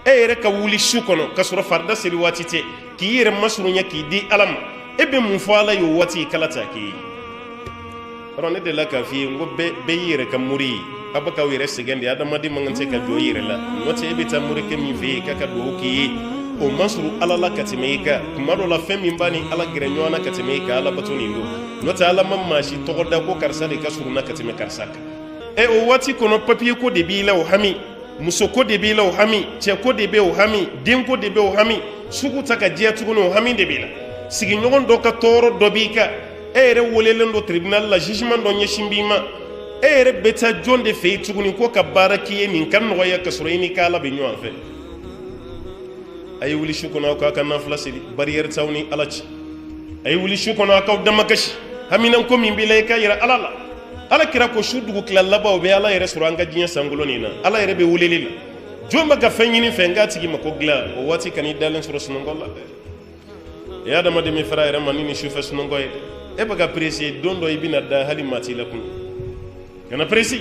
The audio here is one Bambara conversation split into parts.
E yɛrɛ ka wuli su kɔnɔ ka sɔrɔ farida seli waati tɛ, k'i yɛrɛ masurunya k'i di Ala ma, e bɛ mun fɔ Ala ye o waati k'Ala t'a k'i ye? Yɔrɔ ne delila k'a f'i ye n ko bɛɛ bɛɛ y'i yɛrɛ ka mori ye. Aw bɛ k'aw yɛrɛ sɛgɛn de. Adamaden man kan tɛ ka jɔ i yɛrɛ la. N'o tɛ, e bɛ taa morikɛ min fɛ yen k'a ka dugawu k'i ye, o man surun Ala la ka tɛmɛ i kan. Kuma dɔ la, fɛn min b'a ni Ala gɛrɛ ɲɔgɔn na ka tɛmɛ i kan, Ala bato nin don. N'o tɛ, Ala ma maa si tɔgɔ da ko karisa de ka surun na ka tɛmɛ karisa kan. Ɛ, o waati kɔnɔ, papiye ko de b'i la, o hami, muso ko de b'i la, o hami, cɛ ko de bɛ, o hami, den ko de bɛ, o hami, sugu ta ka diya tuguni, o hami de b'i la, sigiɲɔgɔn dɔ ka tɔɔrɔ dɔ b'i kan, e yɛrɛ welelen don tribunal la, jugement dɔ ɲɛsin b'i ma. E yɛrɛ bɛ taa jɔn de fɛ yen tuguni ko ka baara k'i ye nin ka nɔgɔya, ka sɔrɔ i n'i ka Ala bɛ ɲɔgɔn fɛ? A ye wuli su kɔnɔ, aw k'a ka nafila seli, barrière t'aw ni Ala cɛ. A ye wuli su kɔnɔ, aw k'aw damakasi. Haminanko min b'i la, i ka yira Ala la. Ala kira ko su dugutila laban, o bɛ Ala yɛrɛ sɔrɔ an ka diɲɛ sankolo nin na. Ala yɛrɛ bɛ weleli la: jɔn bɛ ka fɛn ɲini fɛ, n k'a tigi ma ko dilan? O waati, kan'i dalen sɔrɔ sunɔgɔ la dɛ. E adamaden min fara yɛrɛ ma ni sufɛ sunɔgɔ ye dɛ, e bɛ ka pressé. Don dɔ i bɛna da, hali maa t'i la kun. Kana pressé.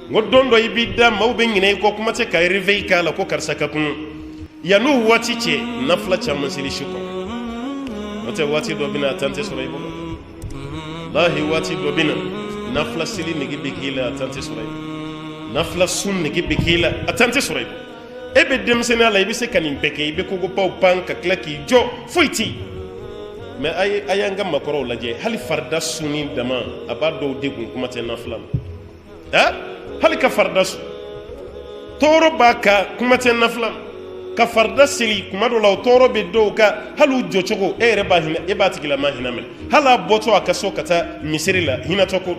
N ko don dɔ i b'i da, maaw bɛ ɲinɛ i kɔ, kuma tɛ ka réveil k'a la ko karisa ka kun. Yann'o waati cɛ, nafila caman seli su kɔnɔ. N'o tɛ, waati dɔ bɛna, a temps tɛ sɔrɔ i bolo. Lahi, waati dɔ bɛna, nafila seli nege bɛ k'i la, a temps tɛ sɔrɔ i bolo. Nafila sun nege bɛ k'i la, a temps tɛ sɔrɔ i bolo. E bɛ denmisɛnninya la, i bɛ se ka nin bɛɛ kɛ, i bɛ kogobaw pan ka tila k'i jɔ, foyi tɛ yen. Mais a ye, a y'an ka makɔrɔw lajɛ, hali farida sunni dama, a b'a dɔw degun, kuma tɛ nafila ma. A hali ka farida sun, tɔɔrɔ b'a kan, kuma tɛ nafila ma. Ka farida seli, kuma dɔ la, o tɔɔrɔ bɛ dɔw kan. Hali u jɔcogo, e yɛrɛ b'a hinɛ, e b'a tigilama hinɛ minɛ. Hali a bɔtɔ a ka so ka taa misiri la, hinɛtɔ ko.